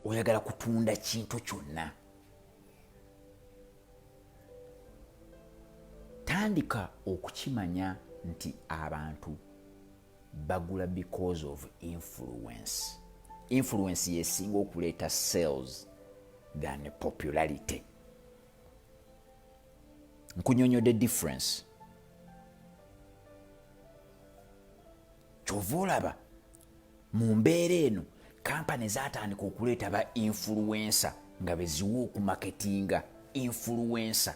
Oyagala kutunda kintu kyonna, tandika okukimanya nti abantu bagula because of influence. Influence yesinga okuleeta sales than popularity. Nkunyonyodde difference. Kyova olaba mu mbeera eno kampani zatandika okuleeta ba influencer nga beziwa okumaketinga influencer,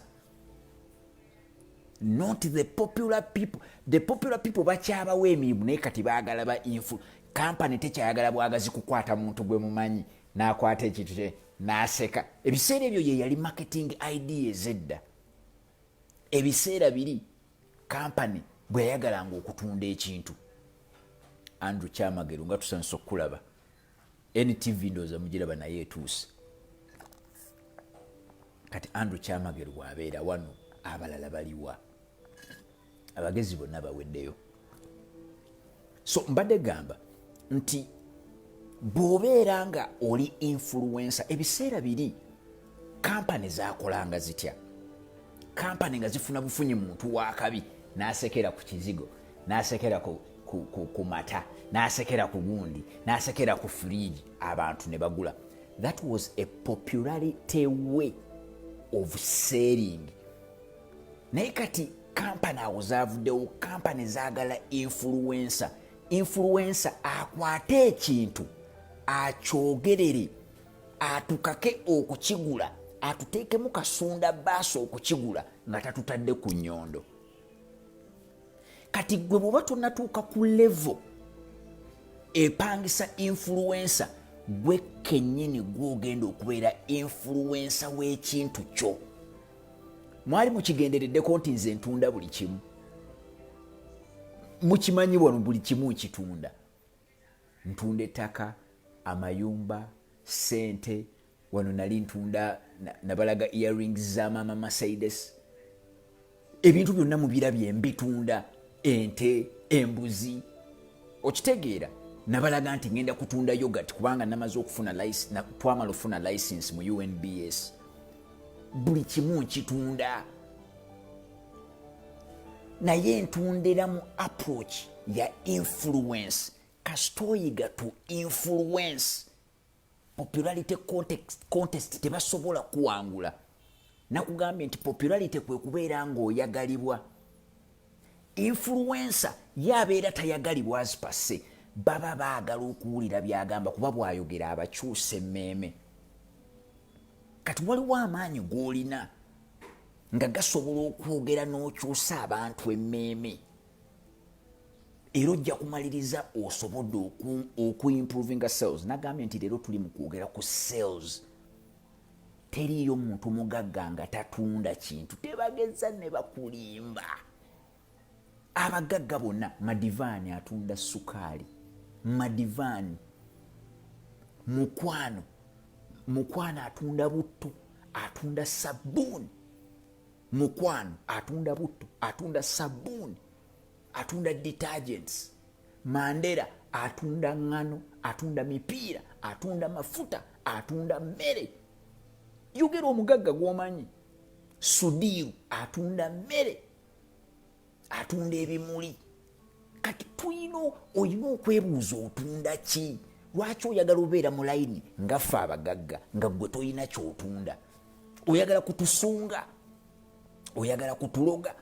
not the popular people. The popular people bakyabawo emirimu, naye kati baagala ba influ. Kampani tekyayagala bwagazi kukwata muntu gwe mumanyi n'akwata ekintu kye n'aseka. Ebiseera ebyo ye yali marketing idea ezedda. Ebiseera biri kampani bwe yayagalanga okutunda ekintu, Andrew Kyamagero, nga tusanyusa okukulaba. NTV ndowooza mugiraba naye etuuse kati. Andrew Kyamagero bw'abeera wano, abalala baliwa? Abagezi bonna baweddeyo. So mbadde gamba nti bw'obeera nga oli influencer, ebiseera biri kampani zakolanga zitya? Kampani nga zifuna bufunyi muntu wakabi n'asekera ku kizigo, n'asekera ku mata, n'asekera ku gundi, n'asekera ku firiigi, abantu ne bagula. That was a popularity way of selling. Naye kati kampani awo zavuddewo. Kampani zaagala influencer. Influencer akwate ekintu akyogerere, atukake okukigula, atuteekemu kasunda baasi okukigula nga tatutadde ku nyondo. Kati gwe bw'oba tonatuuka ku level epangisa influencer, gwe kennyini gwogenda okubeera influencer w'ekintu kyo. Mwali mukigendereddeko nti nze ntunda buli kimu? Mukimanyi wano buli kimu nkitunda. Ntunda ettaka, amayumba, sente. Wano nali ntunda, nabalaga earrings za maama Mercedes. Ebintu byonna mubirabye mbitunda, ente, embuzi. Okitegeera, nabalaga nti ngenda kutunda yogurt kubanga namaze okufuna, twamala okufuna license mu UNBS. Buli kimu nkitunda, naye ntundera mu approach ya influence. Kasita oyiga to influence, popularity contest tebasobola kuwangula. Nakugambye nti popularity kwe kubeera ng'oyagalibwa. Influencer ye abeera tayagalibwa as per se, baba baagala okuwulira byagamba kuba bwayogera abakyusa emmeeme. Kati waliwo amaanyi g'olina nga gasobola okwogera n'okyusa abantu emmeeme, era ojja kumaliriza osobodde okuimprovinga sales. Nagambye nti leero tuli mu kwogera ku sales. Teriiyo muntu mugagga nga tatunda kintu. Tebageza ne bakulimba. Abagagga bonna, Madivaani atunda sukaali. Madivaani mukwano, mukwano atunda butto, atunda sabbuuni. Mukwano atunda butto, atunda sabbuuni, atunda detergents. Mandera atunda ŋŋano, atunda mipiira, atunda mafuta, atunda mmere. Yogera omugagga gw'omanyi. Sudiiru atunda mmere, atunda ebimuli. Kati tulina, olina okwebuuza, otunda ki? Lwaki oyagala obeera mu layini nga ffe abagagga nga ggwe tolina kyotunda? Oyagala kutusunga, oyagala kutuloga,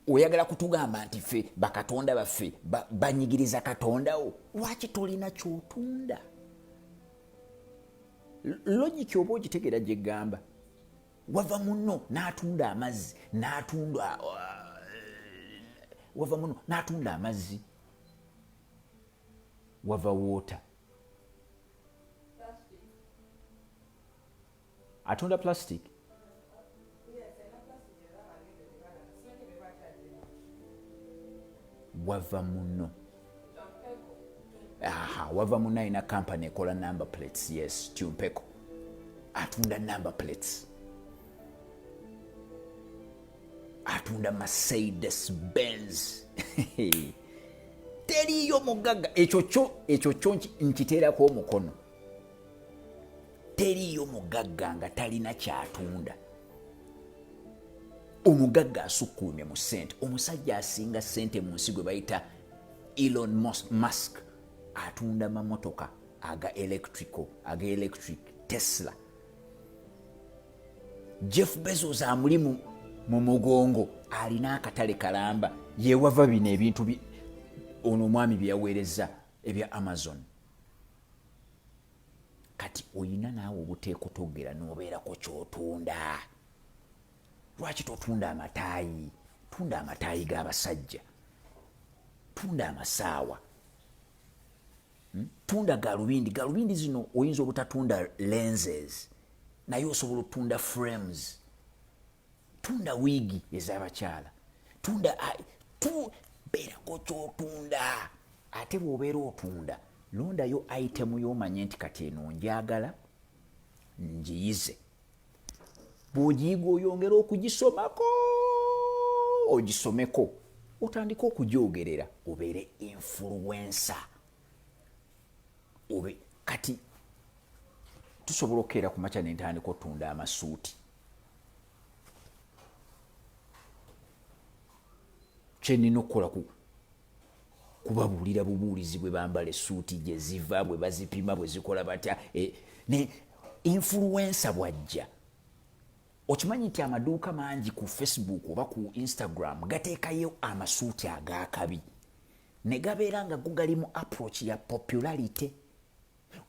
oyagala kutugamba nti ffe bakatonda baffe banyigiriza katondawo. Lwaki tolina kyotunda? Logic oba ogitegeera gyegamba? Wava muno n'atunda amazzi, n'atunda, wava muno n'atunda amazzi, wava water, atunda plastic. Wava muno, aha, wava muno alina company ekola number plates. Yes, Tumpeko atunda number plates, atunda Mercedes Benz. Teriyo mugagga, ekyo kyo, ekyo kyo nkiteerako omukono. Teriiyo mugagga nga talina kyatunda. Omugagga asukkulumye mu ssente, omusajja asinga ssente mu nsi gwe bayita Elon Musk, atunda mamotoka aga electrical, aga electric Tesla. Jeff Bezos amuli mu mugongo alina akatale kalamba, yewava bino ebintu ono omwami bye yaweereza ebya Amazon. Kati oyina naawe obuteekotogera n'obeerako ky'otunda. Lwaki totunda amataayi? Tunda amataayi g'abasajja, tunda amasaawa, Tunda galubindi. Galubindi zino oyinza obutatunda lenses, naye osobola otunda frames, tunda wiigi ez'abakyala, tunda beerako kyotunda. Ate bw'obeera otunda, londayo itemu y'omanye nti kati eno njagala ngiyize. Bw'ogiyiga oyongera okugisomako, ogisomeko, otandike okugyogerera, obeere influencer. Obe kati tusobola okukeera ku makya nentandika otunda amasuuti. Kyenina okukola ku kubabuulira bubuulizi bwe bambala essuuti, gye ziva, bwe bazipima, bwe zikola batya. Ne influencer bwajja, okimanyi nti amaduuka mangi ku Facebook oba ku Instagram gateekayo amasuuti ag'akabi, ne gabeera nga go gali mu approach ya popularity.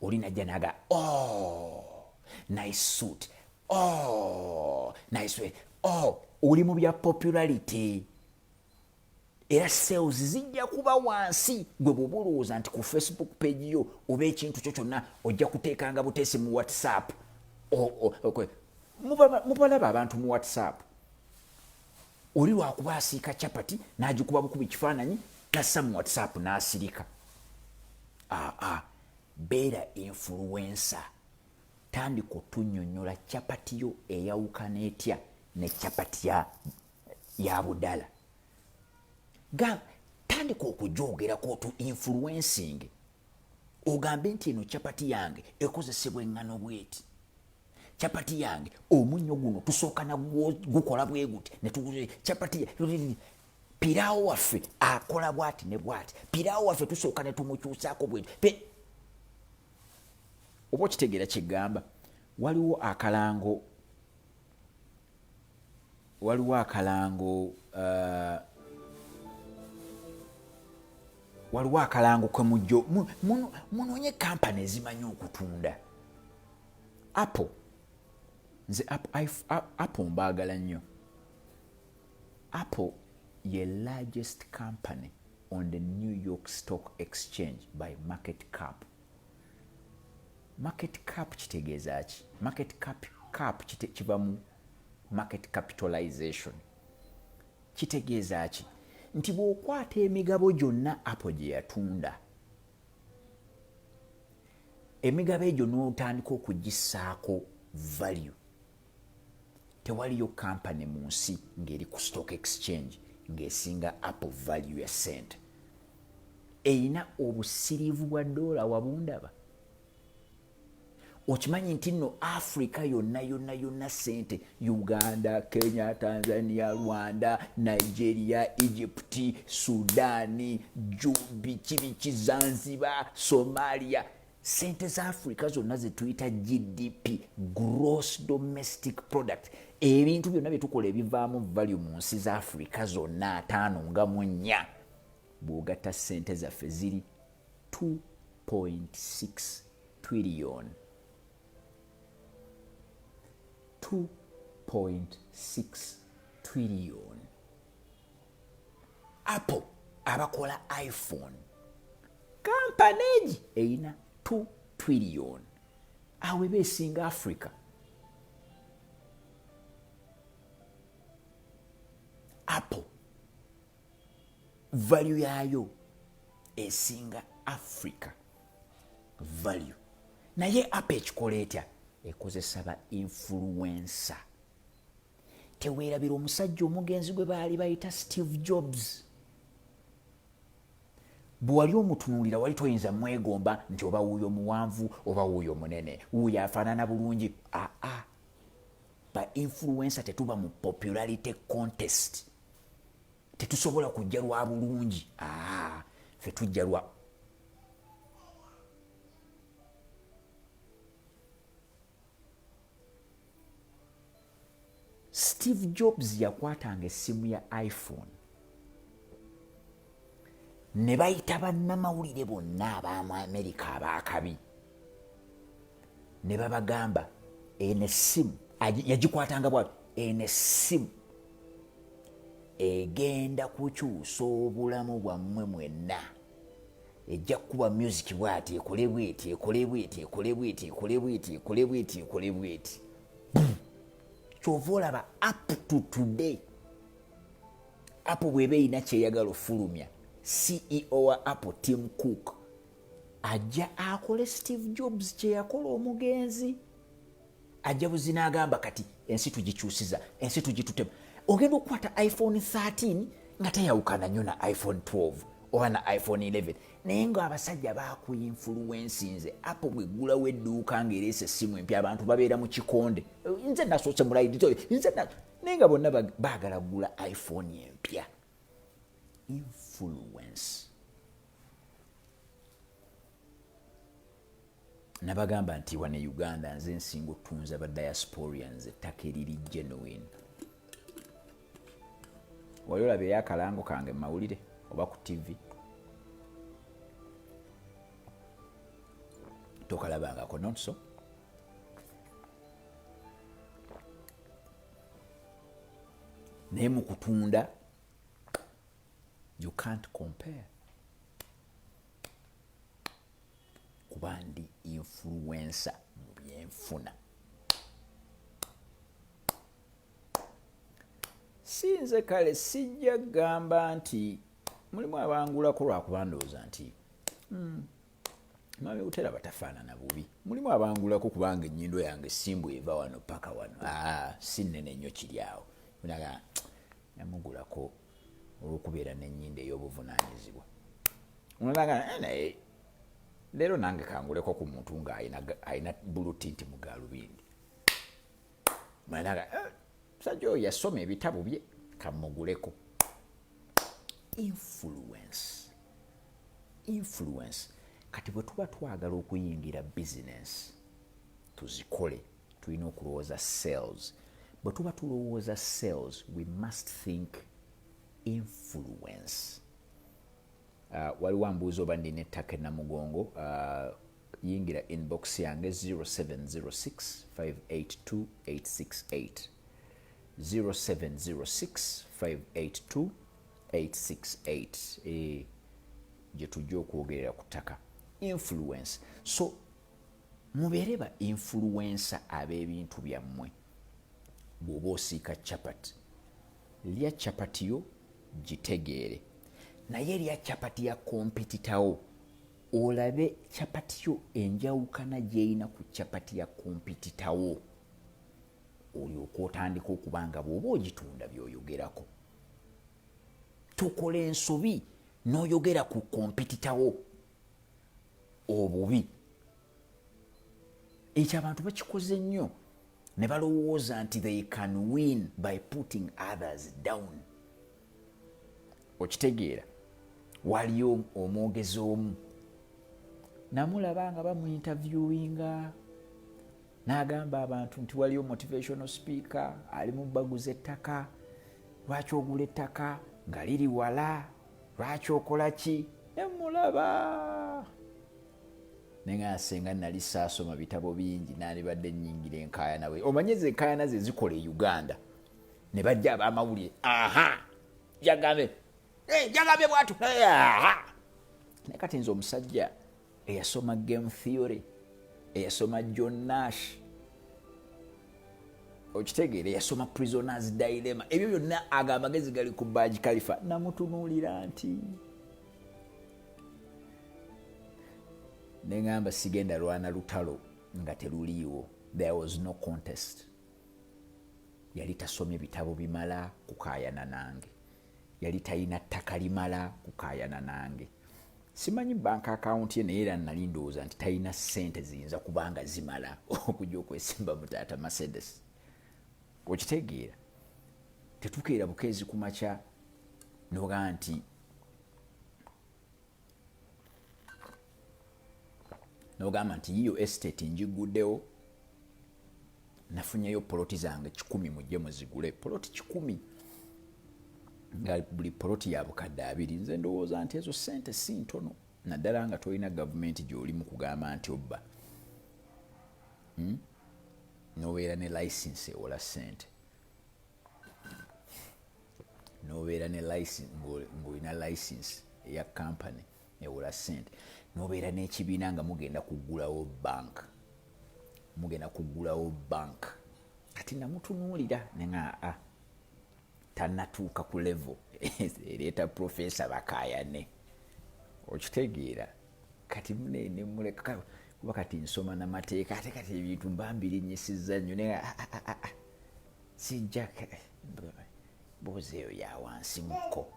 Oli najja naga, oh nice suit, oh nice way, oh, oli mu bya popularity, era sales zijja kuba wansi. Gwe bw'oba olowooza nti ku Facebook page yo oba ekintu kyo kyonna ojja kuteekanga buteesi mu WhatsApp, mubalaba abantu mu WhatsApp, oli lwakuba asiika chapati n'agikuba bukubi kifaananyi nassa mu WhatsApp n'asirika. Aa, beera influencer, tandika otunyonyola chapati yo eyawukana etya ne chapati ya budala. Tandika okugyogerako, otu influencing, ogambe nti eno chapati yange ekozesebwa eŋŋano bweti, chapati yange omunnyo guno tusooka nagukola bwe guti, chapati piraawo waffe akola bwati ne bwati, piraawo waffe tusooka ne tumukyusaako bweti. Oba okitegeera kyegamba? Waliwo akalango, waliwo akalango, waliwo akalango kwe mujjo. Munoonye kampani ezimanyi okutunda. Apple, nze Apple mbaagala nnyo. Apple ye largest company on the New York Stock Exchange by market cap. Market cap kitegeeza ki? Market cap kiva mu market capitalization. Kitegeeza ki? Nti bw'okwata emigabo gyonna Apple gye yatunda, emigabo egyo n'otandika okugissaako value, tewaliyo kampany mu nsi ng'eri ku stock exchange ng'esinga Apple value ya sente. Erina obusiriivu bwa dola wabundaba. Okimanyi nti nno Africa yonna yonna yonna sente, Uganda, Kenya, Tanzania, Rwanda, Nigeria, Egypt, Sudani, biki biki, Zanzibar, Somalia, sente za Africa zonna zetuyita GDP, gross domestic product, ebintu byonna byetukola ebivaamu value mu nsi za Africa zonna 54, bw'ogatta sente zaffe ziri 2.6 trillion, 2.6 trillion. Apple abakola iPhone, kampani egi erina 2 trillion, awo eba esinga Africa. Apple value yaayo esinga Africa value. Naye Apple ekikola etya? Ekozesa ba influencer. Teweerabira omusajja omugenzi gwe baali bayita Steve Jobs. Bwe wali omutunuulira wali toyinza mwegomba nti oba wuuyo muwanvu oba wuuyo munene, wuuyo afaanana bulungi. Aa, ba influencer tetuba mu popularity contest, tetusobola kujja lwa bulungi. Aa, ffe tujja lwa Steve Jobs yakwatanga essimu ya iPhone ne bayita bannamawulire bonna ab'amu Amerika abaakabi ne babagamba eno essimu yagikwatanga bwati, eno essimu egenda kukyusa obulamu bwammwe mwenna, ejja kukuba music bwati, ekole bweti, ekole bweti, ekole bweti, ekole bweti, ekole bweti, ekole bweti. Kyova olaba up to today Apple bweba erina kyeyagala ofulumya, CEO wa Apple Tim Cook ajja akole Steve Jobs kyeyakola omugenzi, ajja buzina agamba kati ensi tugikyusiza, ensi tugitutema. Ogenda okukwata iPhone 13 nga teyawukana nnyo na iPhone 12 oba na iPhone 11, naye nga abasajja bakuinfluensinze. Apple bweggulawo edduuka ng'ereese essimu empya, abantu babeera mu kikonde, nze nasoose mulayidi, nze naye nga bonna baagala kugula iPhone empya. Influence. Nabagamba nti wano e Uganda nze nsinga otutunza ba diasporians ettaka eriri genuine. Wali olaba eyo akalango kange mu mawulire oba ku TV? Tokalabangako, not so? Naye mu kutunda you can't compare, kuba ndi influencer mu byenfuna. Si nze kale sijja kugamba nti mulimu abangulako lwakuba ndowooza nti Mwami Butera batafaanana bubi. Mulimu abangulako kubanga ennyindo yange simbu eva wano paka wano. Si nnene nnyo kiri awo. Naga namugulako olw'okubeera n'ennyindo ey'obuvunaanyizibwa. Naga naye leero nange kanguleko ku muntu nga alina bulutinti mu gaalubindi. Naga musajja oyo yasoma ebitabo bye, kamuguleko. Influence. Influence. Kati bwe tuba twagala okuyingira business tuzikole, tulina okulowooza sales. Bwe tuba tulowooza sales, we must think influence. Waliwo ambuuza oba ndina ettaka e Namugongo. Yingira inbox yange 0706 582 868, 0706 582 868, gye tujja okwogerera ku ttaka. Influence. So mubeere ba influencer ab'ebintu byammwe. Bw'oba osiika chapati, lya chapati yo gitegeere, naye lya chapati ya competitor wo, olabe chapati yo enjawukana gy'erina ku chapati ya competitor wo, olyoke otandika okuba nga bw'oba ogitunda by'oyogerako. Tokola ensobi n'oyogera ku competitor wo obubi. Ekyo abantu bakikoze nnyo ne balowooza nti they can win by putting others down. Okitegeera, waliyo omwogezi omu namulaba nga bamuinterviewinga n'agamba abantu nti waliyo motivational speaker ali mu baguza ettaka, lwaki ogula ettaka nga liri wala, lwaki okola ki? Nemulaba nenga senga nali saasoma bitabo bingi, nandibadde nnyingira enkaayana bwe omanye ze enkaayana ze zikola e Uganda, ne bajja ab'amawulire, aha jagambe, jagambye bwatu, aha. Naye kati nze omusajja eyasoma game theory, eyasoma John Nash, okitegeera, eyasoma Prisoners Dilemma, ebyo byonna ago amagezi gali ku Burj Khalifa, namutunuulira nti neŋŋamba sigenda lwana lutalo nga teruliiwo. There was no contest. Yali tasomye bitabo bimala kukaayana nange, yali talina ttaka limala kukaayana nange. Simanyi bank account ye, naye era nali ndowooza nti talina ssente ziyinza kubanga zimala okujja okwesimba mu taata Mercedes. Okitegeera, tetukeera bukeezi ku makya nogaa nti nogamba nti yiyo estate njiguddewo, nafunyeyo poloti zange 100, mujje muzigule. Poloti 100 nga buli poloti ya 20,000, nze ndowooza nti ezo sente si ntono, naddala nga tolina gavumenti gy'olimu kugamba nti obba, Nobeera ne license ewola sente, nobeera ne license, ng'olina license eya company ewola sente, nobeera n'ekibiina nga mugenda kuggulawo bank, mugenda kuggulawo bank. Kati namutunuulira nenga a tanatuuka ku level ereeta profesa bakayane. Okitegeera? Kati nemuleka, kuba kati nsoma namateeka, ate kati ebintu mba mbirinyisizza nnyo, naye sijja mboozi eyo ya wansi mukko.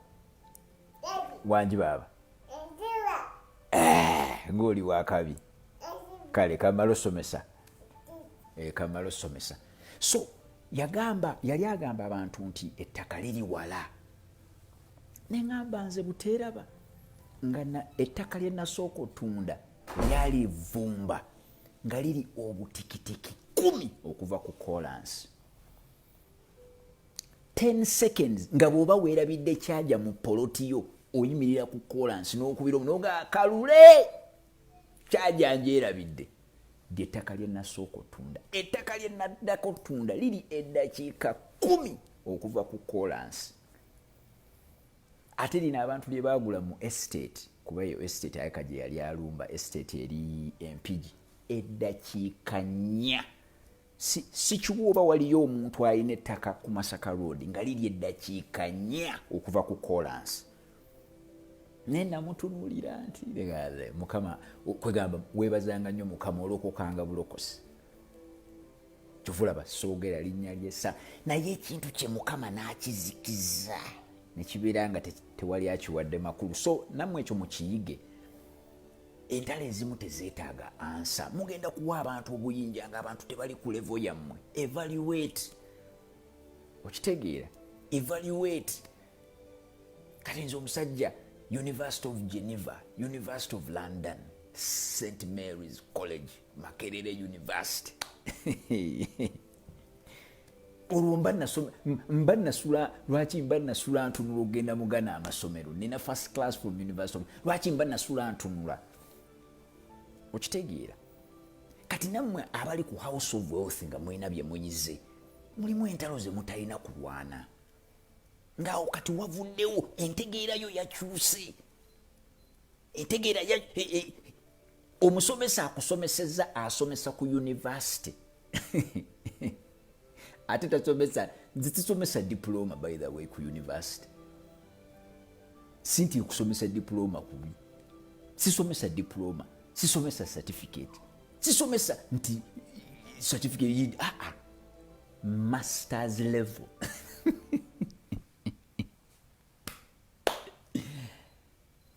Wangi baaba, eh, ng'oli wakabi. Kale kamala osomesa, eh, kamala osomesa. So yagamba, yali agamba abantu nti ettaka liri wala, neŋamba nze buteeraba nga ettaka lye nasooka otunda lyali vvumba nga liri obutikitiki 10 okuva ku kolansi, 10 seconds, nga bw'oba weerabidde kyaja mu poloti yo, oyimirira ku kolansi n'okubira omunoga kalule kyaja njeerabidde. Lyettaka lye nasooka otunda. Ettaka lye naddako otunda liri eddakiika 10 okuva ku kolansi, ate lino abantu lye baagula mu estate, kuba eyo estate ayaka gye yali alumba, estate eri Empigi, eddakiika 4. Sikiwa oba waliyo omuntu alina ettaka ku Masaka Road nga liri eddakiika 4 okuva ku kolansi. Naye namutunuulira nti Mukama, kwegamba weebazanga nnyo Mukama olokokanga bulokosi. Kyova olaba soogera linnya lyesa, naye ekintu kye Mukama n'akizikiza nekibeera nga tewali akiwadde makulu. So nammwe ekyo mukiyige, entalo ezimu tezeetaaga ansa. Mugenda kuwa abantu obuyinja nga abantu tebali ku level yammwe. Evaluate, okitegeera? Evaluate. Kati nze omusajja University of Geneva, University of London, St Mary's College, Makerere University, olwo mba nasula, lwaki mba nasula ntunula okugenda mugana amasomero? Nina first class from university of, lwaki mba nasula ntunula? Okitegeera? Kati nammwe abali ku House of Wealth nga mulina bye muyize, mulimu entalo ze mutalina kulwana, ngaawo kati wavuddewo, entegeerayo yakyuse, entegeera omusomesa akusomeseza asomesa ku university, ate tasomesa. Nze sisomesa diploma, by the way, ku university. Si nti kusomesa diploma kubi, sisomesa diploma, sisomesa certificate, sisomesa nti certificate, ah, ah. Masters level.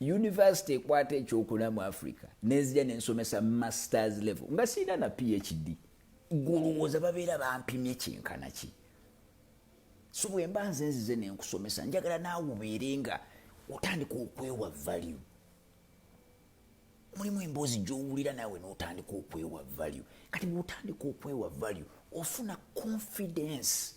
University ekwata ekyokuna mu Africa, nenzija nensomesa masters level nga siina na PhD. Golowooza babeera bampimye kyenkana ki? So bwe mba nze nzize nenkusomesa, njagala naawe obeere nga otandika okwewa value. Mulimu emboozi gy'owulira naawe n'otandika okwewa value. Kati bw'otandika okwewa value, ofuna confidence.